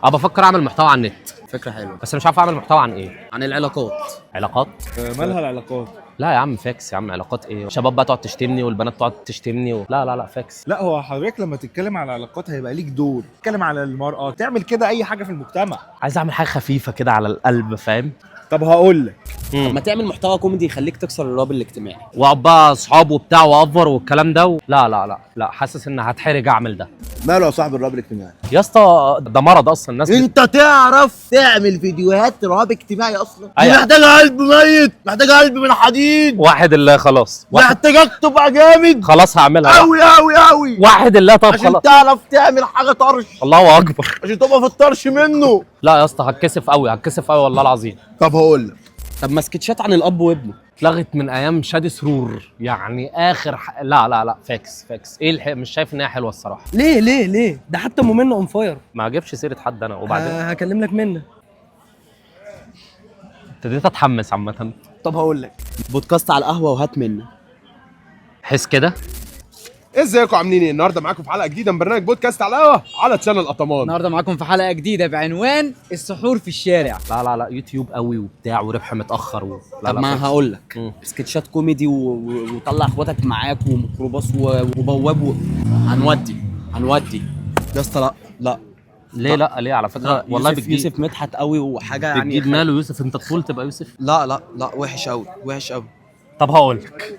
اه بفكر اعمل محتوى على النت. فكرة حلوه. بس مش عارف اعمل محتوى عن ايه. عن العلاقات. علاقات؟ مالها العلاقات؟ لا يا عم فاكس يا عم، علاقات ايه؟ شباب بقى تقعد تشتمني والبنات تقعد تشتمني لا لا لا فاكس. لا هو حضرتك لما تتكلم على العلاقات هيبقى ليك دور، تتكلم على المرأة، تعمل كده اي حاجة في المجتمع. عايز اعمل حاجة خفيفة كده على القلب، فاهم؟ طب هقول لك، طب ما تعمل محتوى كوميدي يخليك تكسر الرهاب الاجتماعي. واقعد بقى اصحاب وبتاع وافر والكلام ده لا لا لا لا، حاسس ان هتحرج اعمل ده. ماله يا صاحبي الرهاب الاجتماعي؟ يا اسطى ده مرض اصلا الناس انت تعرف تعمل فيديوهات رهاب اجتماعي اصلا؟ دي أيوة. محتاجه قلب ميت، محتاجه قلب من حديد، واحد الله خلاص، واحد محتاجك تبقى جامد خلاص هعملها. قوي قوي قوي واحد الله، طب عشان خلاص. تعرف تعمل حاجة طرش، الله اكبر. عشان تبقى في الطرش منه. لا يا اسطى هتكسف قوي، هتكسف قوي والله العظيم. طب هقول لك، طب ما سكتشات عن الاب وابنه. اتلغت من ايام شادي سرور يعني اخر لا لا لا فاكس فاكس. ايه مش شايف ان هي حلوة الصراحة. ليه ليه ليه؟ ده حتى ام منه on fire. ما اجيبش سيره حد انا. وبعدين هكلم لك منه. ابتديت اتحمس عامة. طب هقول لك، بودكاست على القهوة وهات منه. حس كده. ازيكم عاملين ايه؟ النهارده معاكم في حلقة جديدة من برنامج بودكاست على القهوة على channel القطمان. النهارده معاكم في حلقة جديدة بعنوان السحور في الشارع. لا لا لا يوتيوب قوي وبتاع وربح متاخر لا طب لا ما فاكس. هقول لك، سكتشات كوميدي وطلع اخواتك معاك وميكروباص وبواب هنودي هنودي يا اسطى. لا لا ليه لا ليه؟ على فكرة لا والله يوسف، بتجيب يوسف مدحت قوي وحاجه يعني. بتجيب ماله يوسف؟ انت طول تبقى يوسف. لا لا لا وحش قوي، وحش قوي. طب هقول لك.